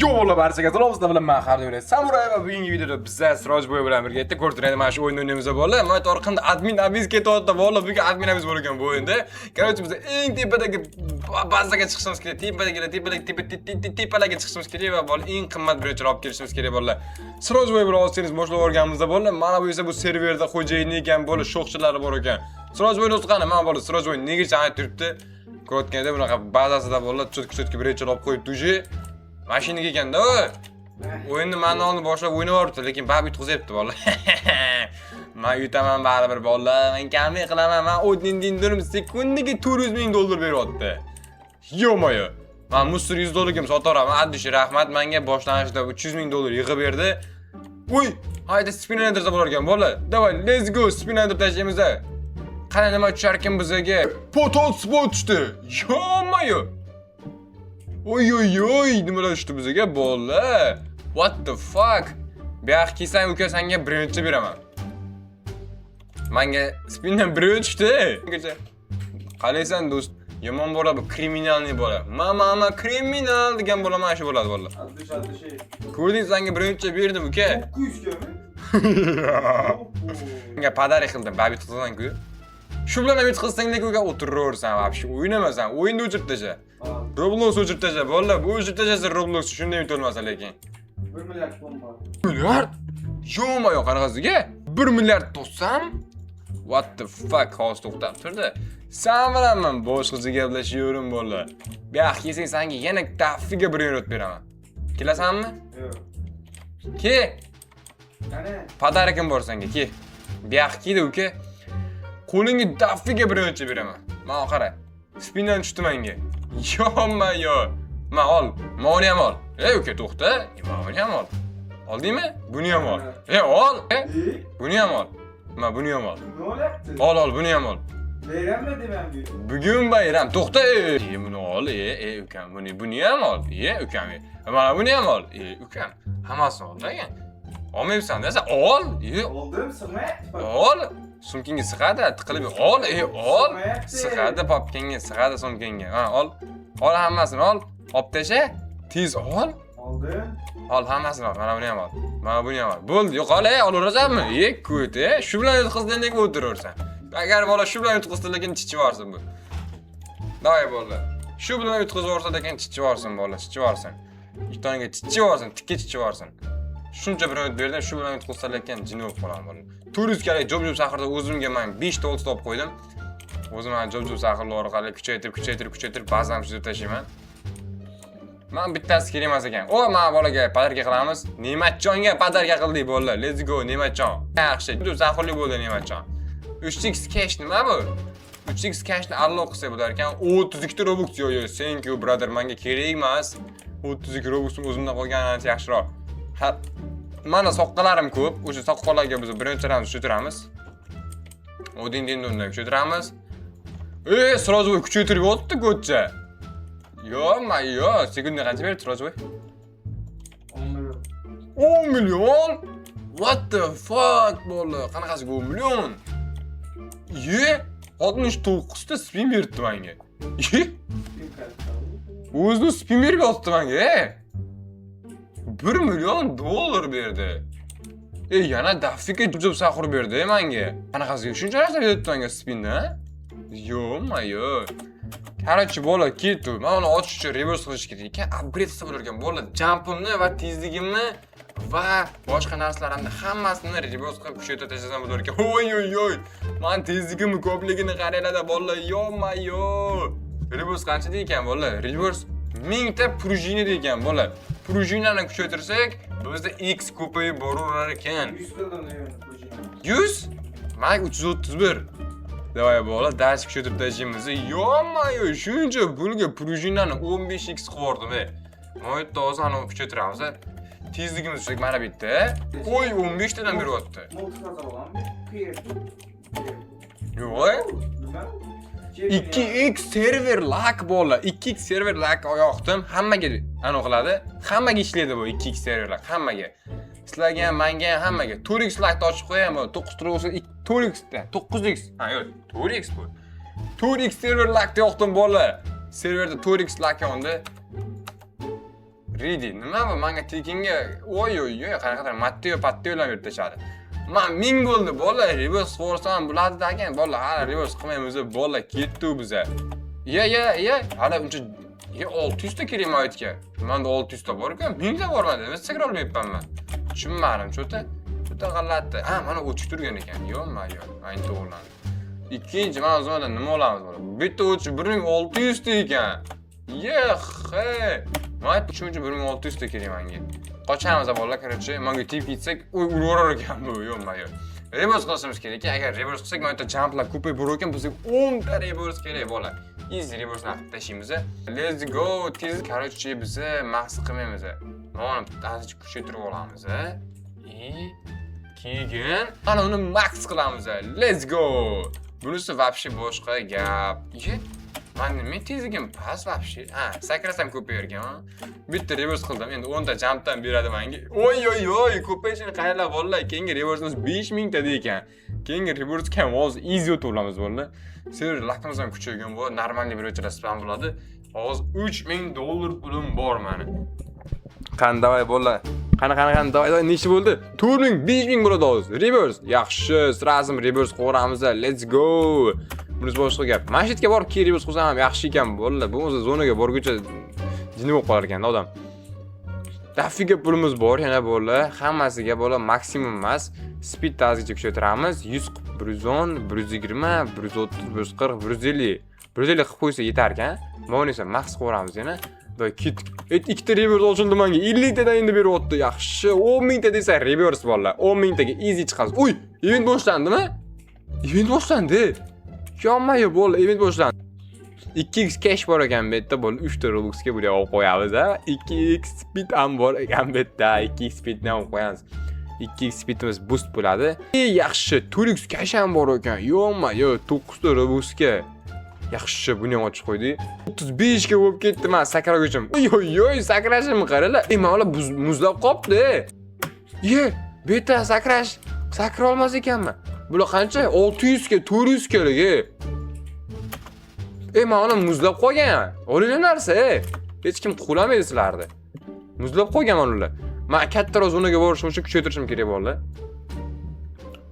Yo'la barchaga salom, sizlar bilan men har doim Samuray va bugungi videoda biza Siroj boy bilan birga bitta ko'rib mana shu o'yinni o'ynaymiz bolalar. Mana orqamda admin abiz ketyapti bolalar. Bugun admin abiz bor ekan bu o'yinda. Короче, biz eng tepadagi bazaga chiqishimiz kerak. Tepadagi tepadagi tepa tepalarga chiqishimiz kerak va bola eng qimmat birinchilar olib kelishimiz kerak bolalar. Siroj boy bilan hozir boshlab olganimizda bolalar, mana bu esa bu serverda xo'jayini ekan bola, sho'xchilari bor ekan. Siroj boy do'st qani, mana bola Siroj boy negacha aytib turibdi. Ko'rayotganda bunaqa bazasida bolalar чётко-чётко birinchilar olib qo'yibdi уже. Mashinaga ekanda u. O'yinni mani oldin boshlab o'ynab yuboribdi, lekin baribir yutqazyapti bolalar. Men yutaman baribir bolalar, men kamlik qilaman, men o'din dindirim sekundiga 400 ming dollar beryapti. Ё-моё. Men мусор 100 dollarga ham sotaveraman. Addishi rahmat, menga boshlanishida 300 ming dollar yig'ib berdi. Uy, hayda spinner bo'lar ekan bolalar. Давай, let's go, spinner tashlaymiz. Qani nima tushar ekan bizga? Potol spot tushdi. Ё-моё. Oy oy oy, nimalar tushdi bizga bolalar? What the fuck? Bu yoq kelsang uka, senga birinchi beraman. Menga spindan birinchi tushdi. Qalaysan, do'st? Yomon bola bu, криминальный bola. Mama kriminal degan bola mana shu bo'ladi bolalar. Adış adış. Ko'rding, senga birinchi berdim uka. 900 mi? Menga подарок qildim, babi tutsan-ku. Shu bilan ham yutqizsang lekin uka o'tiraversan, вообще o'ynamasan, o'yinni o'chirib tasha. Roblox o'chirib tasha, bolalar, bu o'chirib tashlasa Roblox shunday yutolmasa lekin. 1 milyar pul bor. Milliard? Ё-моё, qanaqasiga? 1 milliard to'sam? What the fuck, hozir to'xtab turdi. San bilan men boshqacha gaplashaverim bolalar. Bu yoq kelsang senga yana дофига bir minut beraman. Kelasanmi? Yo'q. Ke, Qani? Подарок im bor senga, ke. Bu yoq keldi uka. Qo'lingga дофига bir minutcha beraman. Mana qara. Spindan tushdi menga. Ё-моё. Ma ol, mana ham ol. Ey uka, to'xta. Mana ham ol. Oldingmi? Buni ham ol. E, ol. E, buni ham ol. Ma buni ham ol. Ne bo'lyapti? Ol, ol, buni ham ol. Bayrammi demam bu. Bugun bayram. To'xta, e, buni ol, e, e, ukam, buni ham ol. E, ukam, e. Mana buni ham ol. E, ukam. Hammasini ol degan. Olmayapsan desa, ol. E, Oldim, sig'mayapti. ol. Sumkangga sig'adi, tiqilib ol, e, ol. Sig'mayapti. Sig'adi papkangga, sig'adi sumkangga. Ha, ol. Ol hammasini ol. Olib tasha. Tez ol. Oldim. Ol hammasini ol. Mana buni ham ol. Mana buni ham ol. Bo'ldi, yo'qol, ey, olaverasanmi? E, ko't, e. Shu bilan yutqizding lekin o'tiraversan. Agar bola shu bilan yutqizsa lekin chichib yuborsin bu. Давай bola. Shu bilan yutqizib yuborsa lekin chichib yuborsin bola, chichib yuborsin. Ishtonga chichib yuborsin, tikka chichib yuborsin. Shuncha bir minut berdim, shu bilan yutqizsa lekin jinni bo'lib qolaman bola. 400 kalik jo'b-jo'b sahrda o'zimga men 5 ta olti olib qo'ydim. O'zim ham jo'b-jo'b sahrlar orqali kuchaytirib, kuchaytirib, kuchaytirib bazam suzib tashlayman. Man bittasi kerak emas ekan. O, mana bolaga подарка qilamiz. Ne'matjonga подарка qildik bolalar. Let's go, Ne'matjon. Yaxshi. Juda zaxirli bo'ldi Ne'matjon. 3x cash nima bu? 3x cashni unlock qilsak bo'lar ekan. 32 ta Robux. Yo, yo, thank you brother, menga kerak emas. 32 Robuxim o'zimdan qolgan ancha yaxshiroq. Ha, mana soqqalarim ko'p. O'sha soqqalarga biz birinchilarimiz kuchaytiramiz. Odin dindondan kuchaytiramiz. E, сразу kuchaytirib yotibdi ko'cha. Yo, ma yo, sekundga qancha berdi сразу? 10 million. 10 million? What the fuck bola? Qanaqasiga 10 million? Ye, 69 ta spin beribdi menga. Ye, o'zini spin berib yotibdi menga, e. 1 million dollar berdi. E, yana дофига jo'b sahur berdi e menga. Qanaqasiga shuncha narsa beribdi menga spinda, ha? Ё-моё. Короче, bola ketdi. Men uni ochish uchun reverse qilish kerak ekan. Upgrade qilsa bo'lar ekan. Bola, jumpimni va tezligimni va boshqa narsalarimni hammasini reverse qilib kuchaytirib tashlasam bo'lar ekan. Oy oy oy. Man tezligimni ko'pligini qaranglar bola. Ё-моё. Reverse qancha ekan bola? Reverse 1000 ta пружина ekan bola. Пружинani kuchaytirsak, bizda x ko'payib boraverar ekan. 100 qildim deyman. 100? Mana 331. Давай bola, dars kuchaytirib tashlaymiz. Ё-моё, shuncha pulga пружинani 15x qilib yubordim, ey. Mana yerda hozir anavi kuchaytiramiz. Tezligimiz tushsak mana bu yerda. Oy, 15 tadan beryapti. Multi olammi? Yo'q, ey. 2x server lag bola, 2x server lag yoqdim. Hammaga anavi qiladi. Hammaga ishlaydi bu 2x server lag, hammaga. Sizlarga ham, menga ham, hammaga. 4x lagni ochib qo'yaman, 9 tur bo'lsa 4x da, 9x. Ha, yo'q, 4x bu. 4x server lagni yoqdim bola. Serverda 4x lag yondi. Ready. Nima bu? Menga tekinga, oy oy oy, qanaqadir Matteo Patteolar berib tashladi. Man 1000 bo'ldi, bola, reverse qilsam bo'ladi ekan, bola, hali reverse qilmaymiz, bola, ketdi biza. Ye, ye, ye, hali uncha ye 600 ta kerak maytga. Menda 600 ta bor ekan, 1000 ta bor menda. Nima sakra olmayapman man? Tushunmadim, что-то. Что-то g'alati. Ha, mana o'chib turgan ekan. Yo'q, ma, yo'q. Ayni to'g'rilandi. Ikkinchi mana zonadan nima olamiz, bola? Bitta o'chib 1600 ta ekan. Yexe. Mana uchinchi 1600 ta kerak menga. Qochamiz, bolalar, короче, menga tegib ketsak, uy uraverar ekan bu. Yo'q, ma, yo'q. Reverse qilishimiz kerak ekan. Agar reverse qilsak, mana yerda jumplar ko'payib borar ekan, bizga 10 ta reverse kerak, bola. Easy reverse qilib tashlaymiz. Let's go. Tez, короче, biz max qilmaymiz. Mana bitta ozgincha kuchaytirib olamiz. И keyin ana uni max qilamiz. Let's go. Bunisi вообще boshqa gap. Ye, man nima tezligim past вообще. Ha, sakrasam ko'payar ekan. Bitta reverse qildim. Endi 10 ta jumpdan beradi menga. Oy oy oy, ko'payishini qaranglar, bolalar. Keyingi reverseimiz 5000 ta ekan. Keyingi reverse ham hozir easy o'tib olamiz, bolalar. Server luckimiz ham kuchaygan bo'ladi. Нормальный bir o'chira spam bo'ladi. Hozir 3000 dollar pulim bor mani. Qani, давай, bolalar. Qani, qani, qani, давай, давай, nechi bo'ldi? 4000, 5000 bo'ladi hozir. Reverse. Yaxshi, сразу reverse qo'yamiz. Let's go. Bunisi boshqa gap. Mana shu yerga borib keyin reverse qilsam ham yaxshi ekan, bolalar. Bu o'zi zonaga borguncha jinni bo'lib qolar ekan odam. Дофига pulimiz bor yana, bolalar. Hammasiga, bola, maksimum emas. Speed ozgincha kuchaytiramiz. 100, 110, 120, 130, 140, 150. 150 qilib qo'ysa yetar ekan. Mana esa max qo'yamiz yana. Давай, ketdik. Et, ikkita reverse ochildi menga. 50 tadan endi beryapti. Yaxshi. 10 mingta desa reverse, bolalar. 10 mingtaga easy chiqamiz. Uy, event boshlandimi? Event boshlandi. Yonmayo, bo'ldi, event boshlandi. 2x cash bor ekan bu yerda, bo'ldi. 3 ta Robuxga buni olib qo'yamiz, ha. 2x speed ham bor ekan bu yerda. 2x speedni ham olib qo'yamiz. 2x speedimiz boost bo'ladi. E, yaxshi, 4x cash ham bor ekan. Yo'qma, yo'q, 9 ta Robuxga. Yaxshi, buni ham ochib qo'ydik. 35 ga bo'lib ketdi men sakraguchim. Oy oy oy, sakrashimni qaranglar. Ey, mana ular muzlab qolibdi. Ye, bu yerda sakrash, sakra olmas ekanman. Bular qancha? 600 ga, 400 galik, e. Ey, mana uni muzlab qolgan. Olinglar narsa, ey. Hech kim qulamaydi sizlarni. Muzlab qo'ygan mana ular. Men kattaroq zonaga borishim uchun kuchaytirishim kerak bo'ldi.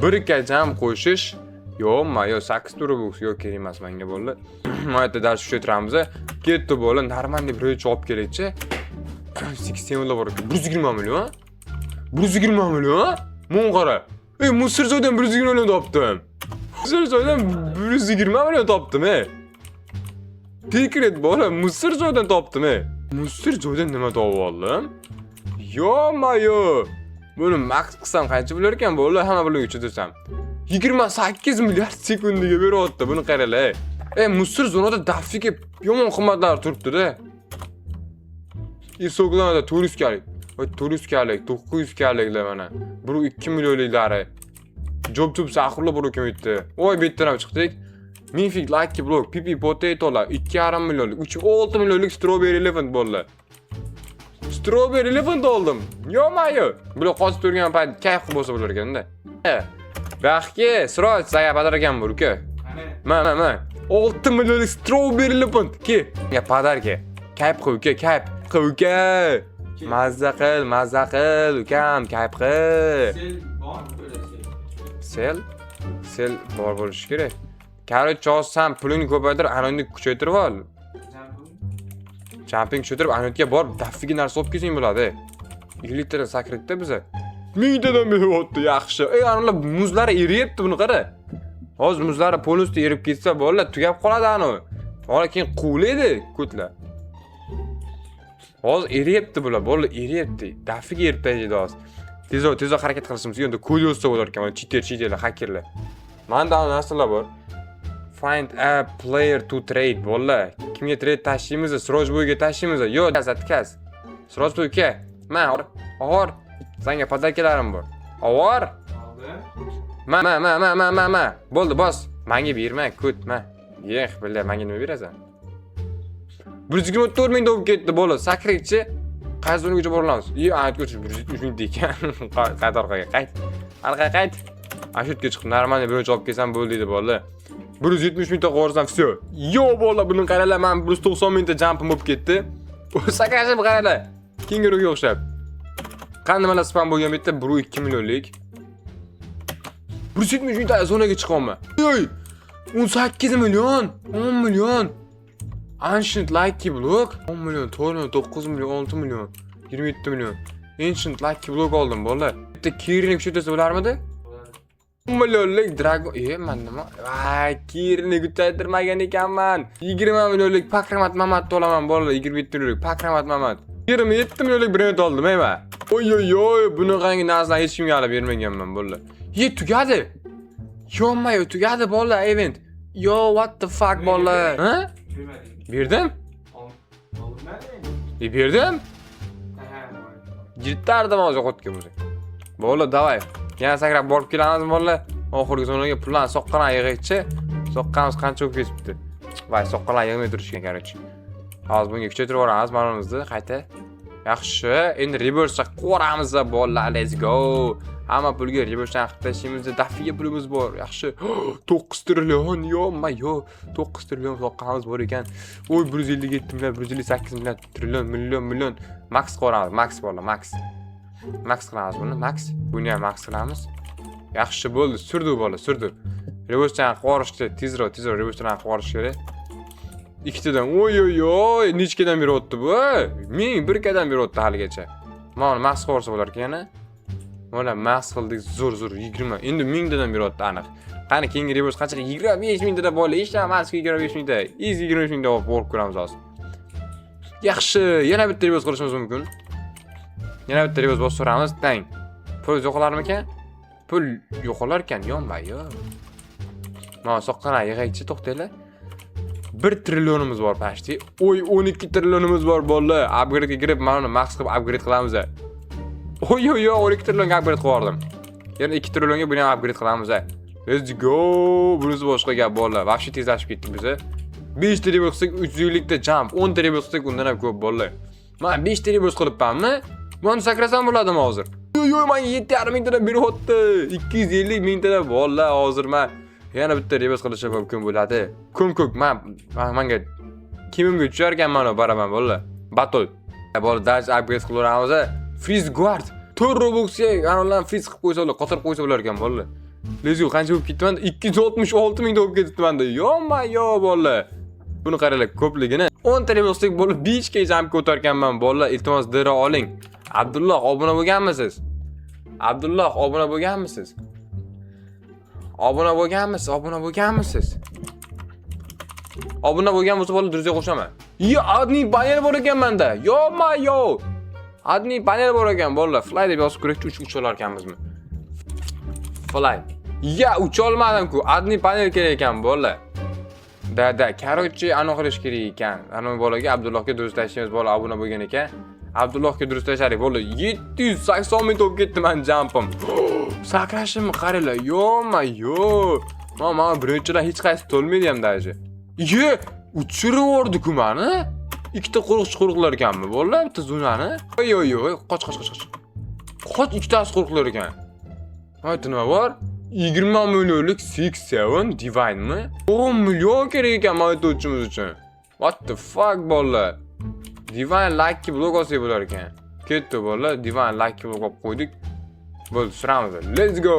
Bir ikki jam qo'shish. Yo'q, ma, yo'q, 8 ta Robux yo'q, kerak emas menga, bo'ldi. Mana yerda dars kuchaytiramiz. Ketdi, bo'ldi. Нормальный birovchi olib kelaychi. 80 bor ekan. 120 million. 120 million? Mun qara. Ey, мусор joydan 120 million topdim. Мусор joydan 120 million topdim, ey. Секрет, bola, мусор joydan topdim, ey. Мусор joydan nima topib oldim? Yo-mayo. Buni max qilsam qancha bo'lar ekan, bola, hamma pulni tushsam. 28 milliard sekundiga beryapti, buni qaranglar. Ey, мусор zonada дофига yomon qimmatlar turibdi-da. Isoklarda 400 kalik. Voy, 400 kalik, 900 kaliklar mana. 1.2 millionliklari. Job job saxurlar bor ekan bu yerda. Voy, bu yerdan ham chiqdik. Mythic Lucky Block, PP Potatolar 2,5 millionlik, 3.6 millionlik Strawberry Elephant bo'ldi. Strawberry Elephant oldim. Yo'mayu. Bular qochib turgan payt kayf qilib bo'lsa bo'lar ekanda. Baxtga, Siroj, senga подарка m bor, uka. Qani? Ma, ma, ma. 6 millionlik Strawberry Elephant. Ke. Ya подарка. Kayf qil, uka, kayf qil, uka. Mazza qil, mazza qil, ukam, kayf qil. Sell bormi böyle sell? Sell? Sell bor bo'lishi kerak. Короче, hozir san pulingni ko'paytir, anonni kuchaytirib ol. Jumping. Jumping kuchaytirib, anotga borib, дофига narsa olib kelsang bo'ladi. 50 tadan sakradida biza. Mingtadan beryapti, yaxshi. Ey, analar muzlari eriyapti, buni qara. Hozir muzlari полностью erib ketsa, bolalar, tugab qoladi anavi. Hozir keyin quvlaydi ko'tlar. Hozir eriyapti bular, bolalar, eriyapti. Дофига erib tashlaydi hozir. Tezroq, tezroq harakat qilishimiz kerak. Endi kod yozsa bo'lar ekan, mana cheater, cheaterlar, xakerlar. Manda narsalar bor. Find a player to trade, bolalar. Kimga trade tashlaymiz? Siroj bo'yga tashlaymiz. Yo'q, отказ. Siroj boy uka. Ma, og'ir. Senga подарка larim bor. Ovor. Oldi. Ma, ma, ma, ma, ma, ma, ma. Bo'ldi, bos. Menga berma, kut, ma. Yex, billa, menga nima berasan? 124 ming bo'lib ketdi, bola. Sakrikchi. Qaysi o'ringacha boramiz? Iyo, aytga 173 ming ekan. Qayt orqaga, qayt. Orqaga qayt. Ana shu yerga chiqib нормальный birinchi olib kelsam bo'ldi deydi, bola. 170 mingta qo'rsam, всё. Yo, bola, buni qaranglar, men 190 mingta jumpim bo'lib ketdi. Sakrashib qaranglar. Kenguruga o'xshab. Qani, nimalar spawn bo'lgan bu yerda? 1.2 millionlik. 170 mingta zonaga chiqyapman. Oy! 18 million, 10 million. Ancient Lucky Block 10 million, 4 million, 9 million, 6 million, 27 million. Ancient Lucky Block oldim, bolalar. Bitta Kirini kuchaytirsa bo'larmidi? Bo'ladi. 10 millionlik Dragon. E, man nima? Vay, Kirini kuchaytirmagan ekanman. 20 millionlik Pakramat Mamatni olaman, bolalar, 27 millionlik Pakramat Mamat. 27 millionlik brend oldim, ey. Oy oy oy, bunaqangi narsalarni hech kimga olib bermaganman, bolalar. Ye, tugadi. Yo, tugadi, bolalar, event. Yo, what the fuck, bolalar. Ha? Bermading. Berdim. Olinmadi. E, berdim. Ha. Yirtardim hozir yo'qotgan bo'lsak. Bolalar, давай. Yana sakrab borib kelamiz, bolalar. Oxirgi zonaga pullarni soqqalar yig'aychi. Soqqamiz qancha bo'lib ketibdi. Voy, soqqalar yig'may turishgan, короче. Hozir bunga kuchaytirib yuboramiz manimizni qayta. Yaxshi, endi reverse qilib bolalar, let's go. Hamma pulga reverse qilib tashlaymiz, дофига pulimiz bor. Yaxshi. 9 trillion, yo-ma-yo, 9 trillion soqqamiz bor ekan. Oy, 157 milliard, 158 milliard, trillion, million, million. Max qilamiz, max, bolalar, max. Max qilamiz buni, max. Buni ham max qilamiz. Yaxshi bo'ldi, surdi bola, surdi. Reverse qilib yuborish kerak, tezroq, tezroq reverse qilib yuborish kerak. Ikkitadan, oy oy oy, nechkadan beryapti bu? Ming bir kadan beryapti haligacha. Mana max qilib yuborsa bo'lar ekan yana. Mana max qildik, zo'r zo'r 20. Endi mingtadan beryapti aniq. Qani, keyingi reverse qancha? 25 mingtada, bola, hech emas 25 mingta. Easy 25 mingta olib borib ko'ramiz hozir. Yaxshi, yana bitta reverse qilishimiz mumkin. Yana bitta reverse bosib so'ramiz, tang. Pul yo'qolarmikan? Pul yo'qolar ekan, yonma yo. Mana soqqana yig'aychi, to'xtanglar. 1 trillionimiz bor почти. Oy, 12 trillionimiz bor, bolalar. Upgradega kirib, mana uni max qilib upgrade qilamiz. Oy oy oy, 12 trillionga upgrade qilib yubordim. Yana 2 trillionga buni ham upgrade qilamiz. Let's go. Bunisi boshqa gap, bolalar. Вообще tezlashib ketdik biz. 5 ta reverse qilsak 350 ta jump, 10 ta reverse qilsak undan ham ko'p, bolalar. Men 5 ta reverse qilibmanmi? Mana sakrasam bo'ladimi hozir? Yo'q, yo'q, menga 7,5 mingtadan beryapti. 250 mingtadan, bolalar, hozir men yana bitta reverse qilishim mumkin bo'ladi. Ko'm-ko'k men menga kimimga tushar ekanman baraman, bolalar. Battle. Bola, дальше upgrade qilaveramiz. Freeze guard. 4 Robuxga anavilarni freeze qilib qo'ysa bo'lar, qotirib qo'ysa bo'lar ekan, bolalar. Let's go, qancha bo'lib ketdi menda? 266 mingta bo'lib ketibdi menda. Yo-ma-yo, bolalar. Buni qaranglar ko'pligini. 10 ta reverse bo'lib 5 ga jump ko'targanman, bolalar. Iltimos, dira oling. Abdulloh, obuna bo'lganmisiz? Abdulloh, obuna bo'lganmisiz? Obuna bo'lganmisiz? Obuna bo'lganmisiz? Obuna bo'lgan bo'lsa, bola, друзья qo'shaman. Yo, admin panel bor ekan menda. Yo-ma-yo. Admin panel bor ekan, bolalar. Fly deb yozib ko'raylik, uch ucha olar ekanmizmi? Fly. Ya, ucha olmadim-ku. Admin panel kerak ekan, bolalar. Да, да, короче, anaqa qilish kerak ekan. Anavi bolaga, Abdullohga durust tashlaymiz, bola obuna bo'lgan ekan. Abdullohga durust tashlaylik, bo'ldi. 780 ming bo'lib ketdi mani jumpim. Sakrashimni qaranglar. Yo-ma-yo. Mana birinchilar hech qaysi to'lmaydi ham даже. Ye, uchirib yubordi-ku mani. Ikkita qo'riqchi qo'riqlar ekanmi, bolalar, bitta zonani. Oy oy oy, qoch qoch qoch qoch. Qoch, ikkitasi qo'riqlar ekan. Ha, nima bor? 20 millionlik 6 7 Divine mi? 10 million kerak ekan mana o'tishimiz uchun. What the fuck, bolalar? Divine Lucky Block olsak bo'lar ekan. Ketdi, bolalar, Divine Lucky Block olib qo'ydik. Bo'ldi, suramiz. Let's go.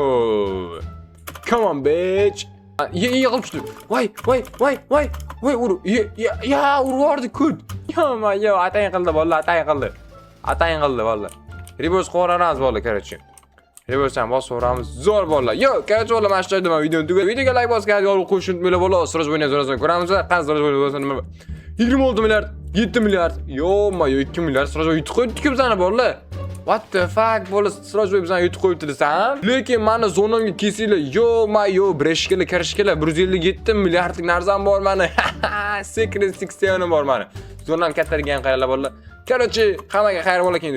Come on, bitch. Ye, ye, qilib tushdi. Voy, voy, voy, voy. Voy, ur. Ye, ya, ya, urib yubordi kut. Yo, ma, yo, atayin qildi, bolalar, atayin qildi. Atayin qildi, bolalar. Reverse qilib bolalar, короче. Reverse ham bosib yuboramiz. Zo'r, bolalar. Yo, короче, bolalar, mana shu joyda men videoni tugatdim. Videoga like bosgan, yo'l qo'yishni unutmanglar, bolalar. Siroj o'ynay zo'rasan ko'ramiz. Qani Siroj o'ynay bo'lsa nima? 26 milliard, 7 milliard. Yo, ma, yo, 2 milliard. Siroj yutib qo'yibdi-ku bizani, bolalar. What the fuck, bola, Siroj bizani yutib qo'yibdi desam, lekin mani zonamga kelsanglar, yo, ma, yo, breshkalar, kirishkalar 157 milliardlik narsam bor mani. Secret 67 bor mani. Zonam kattaligiga ham qaranglar, bolalar. Короче, hammaga xayr, bola, keyin.